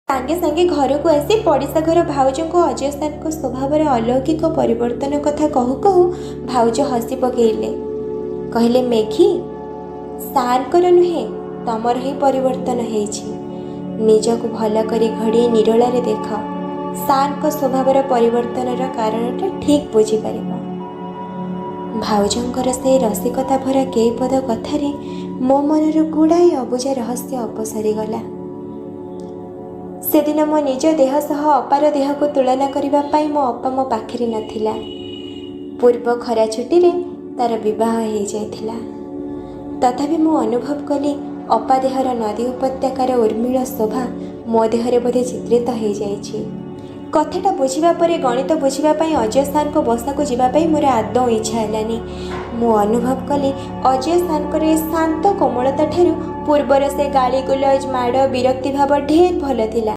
ସାଙ୍ଗେ ସାଙ୍ଗେ ଘରକୁ ଆସି ପଡ଼ିଶା ଘର ଭାଉଜଙ୍କୁ ଅଜୟ ସାର୍ଙ୍କ ସ୍ୱଭାବର ଅଲୌକିକ ପରିବର୍ତ୍ତନ କଥା କହୁ କହୁ ଭାଉଜ ହସି ପକେଇଲେ। କହିଲେ, ମେଘି, ସାର୍ଙ୍କର ନୁହେଁ, ତମର ହିଁ ପରିବର୍ତ୍ତନ ହେଇଛି। ନିଜକୁ ଭଲ କରି ଘଡ଼ିଏ ନିରୋଳାରେ ଦେଖ, ସାର୍ଙ୍କ ସ୍ୱଭାବର ପରିବର୍ତ୍ତନର କାରଣଟା ଠିକ୍ ବୁଝିପାରିବ। ଭାଉଜଙ୍କର ସେଇ ରସିକତା ଭରା କେଇପଦ କଥାରେ ମୋ ମନରୁ ଗୁଡ଼ାଏ ଅବୁଝା ରହସ୍ୟ ଅପସରିଗଲା। ସେଦିନ ମୋ ନିଜ ଦେହ ସହ ଅପାର ଦେହକୁ ତୁଳନା କରିବା ପାଇଁ ମୋ ଅପା ମୋ ପାଖରେ ନଥିଲା। ପୂର୍ବ ଖରା ଛୁଟିରେ ତାର ବିବାହ ହେଇଯାଇଥିଲା। ତଥାପି ମୁଁ ଅନୁଭବ କଲି, ଅପା ଦେହର ନଦୀ ଉପତ୍ୟକାର ଉର୍ମିଳ ଶୋଭା ମୋ ଦେହରେ ବୋଧେ ଚିତ୍ରିତ ହେଇଯାଇଛି। କଥାଟା ବୁଝିବା ପରେ ଗଣିତ ବୁଝିବା ପାଇଁ ଅଜୟ ସାର୍ଙ୍କ ବସାକୁ ଯିବା ପାଇଁ ମୋର ଆଦୌ ଇଚ୍ଛା ହେଲାନି। ମୁଁ ଅନୁଭବ କଲି, ଅଜୟ ସାର୍ଙ୍କର ଏ ଶାନ୍ତ କୋମଳତା ଠାରୁ ପୂର୍ବର ସେ ଗାଳିଗୁଲଜ, ମାଡ଼, ବିରକ୍ତି ଭାବ ଢେର ଭଲ ଥିଲା।